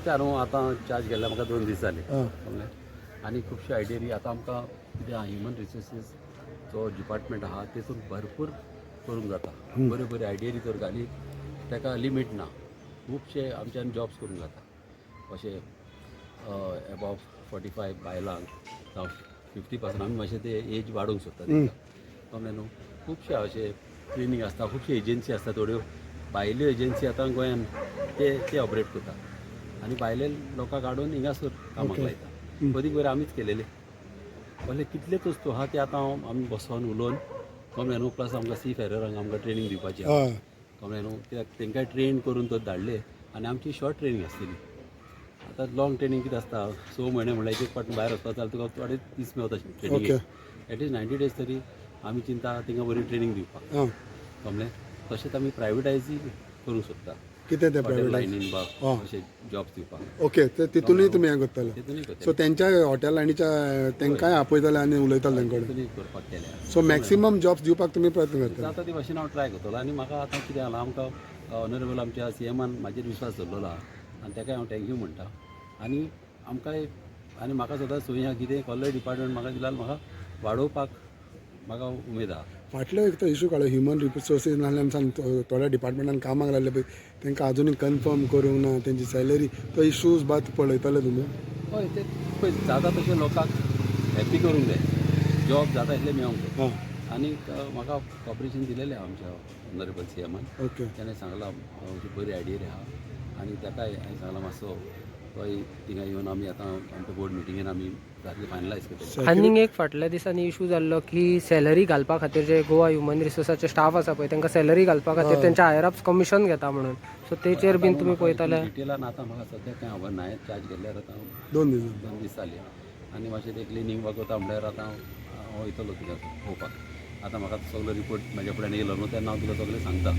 कित्याक न्हू, आतां चार्ज गेल्ले म्हाका 2 दीस जाले. आं. कळ्ळें? आनी खुबशे आयडिया आतां आमकां कितें आहा, ह्युमन रिसोर्सीस जो डिपार्टमेंट आहा, तेतून भरपूर करूंक जाता. बऱ्यो बऱ्यो आयडिया तर घाली, ताका लिमीट ना. खुबशे आमच्यान जॉब्स करूंक जाता. अशे एबाव 45 बायलांक जावं 50 पासून आमी मातशें ते एज वाडोवंक सोदता तांकां. कळ्ळें न्हू? खुबशे अशे ट्रेनींग आसता, खुबशे एजन्सी आसता. थोड्यो भायल्यो एजन्सी आतां गोंयान ते ते ऑपरेट करता आनी भायले लोकांक हाडून हिंगासर कामाक लायता. अदीक बरें आमीच केलेले. पयले कितलेच वस्तू आहा ते आतां हांव आमी बसोन उलोवन, कळ्ळें न्हू? प्लस आमकां सी फेररांक आमकां ट्रेनींग दिवपाची आहा. कळ्ळें न्हू? कित्याक तांकां ट्रेन करून तर धाडले आनी आमची शॉर्ट ट्रेनींग आसतली. आतां लॉंग ट्रेनींग कितें आसता, 6 म्हयने म्हणल्यार एक फावट भायर वचपाक जाल्यार तुका थोडे दीस मेवता ट्रेनिंग. एटलिस्ट 90 डेज तरी आमी चिंता तांकां बरी ट्रेनींग दिवपाक. कळ्ळें? तशेंच आमी प्रायवेटायजूय करूंक सोदता. कितें तें हॉटेल प्रायवेट? लायनीन बा अशे जॉब्स दिवपाक. ओके, ते तितूनय तुमी हें करतले? तितूनय करतले. सो तेंच्या हॉटेल लायनीच्या तेंकांय आपयतले आनी उलयतले तेंचे कडेन? तितूनय करपाक केल्या. सो मॅक्सिमम जॉब्स दिवपाक तुमी प्रयत्न करतले? जाता ते भाशेन हांव ट्राय करतलो. आनी म्हाका आतां कितें जालां, आमकां ऑनरेबल आमच्या सीएमान म्हाजेर विश्वास दवरलेलो आहा आनी ताकाय हांव thank you म्हणटा. आनी आमकांय आनी म्हाका सदांच संवय आहा, कितें कसलोय डिपार्टमेंट म्हाका दिल्यार म्हाका वाडोवपाक म्हाका उमेद आहा. फाटलो एक तो इशू काडलो, ह्युमन रिसोर्सीस नासल्यान सांग, थोड्या डिपार्टमेंटान कामाक लागले पळय, तांकां अजुनूय कन्फर्म करूंक ना तेंची सॅलरी. तो इशूज बात पळयतले तुमी? हय, ते पळय, जाता तशें लोकांक हॅपी करूंक जाय, जॉब जाता इतलें मेळोंक जाय. आनी म्हाका कॉपरेशन दिलेलें आहा आमच्या ऑनरेबल सीएमान. तेणें सांगलां, अशी बरी आयडिया आहा आनी ताकाय हांवें सांगलां, मातसो तोय थिंगा येवन आमी आतां आमच्या बोर्ड मिटिंगेन आमी जातली फायनलायज करतले. आनीक एक फाटल्या दिसांनी इशू जाल्लो की सॅलरी घालपा खातीर जे गोवा ह्युमन रिसोर्साचे स्टाफ आसा पळय, तांकां सॅलरी घालपा खातीर तेंच्या हायर अप्स कमिशन घेता म्हणून. सो तेचेर बीन तुमी पळयतले? डिटेलान आतां म्हाका सद्याक कांय खबर ना. हांवें चार्ज घेतल्यार आतां 2 दीस. 2 दीस जाले आनी मातशें तें क्लिनींग बा करता म्हणल्यार आतां हांव वयतलो तुज्या पळोवपाक. आतां म्हाका सगलो रिपोर्ट म्हाज्या फुड्यान येयलो न्हू, तेन्ना हांव तुका सगळें सांगता.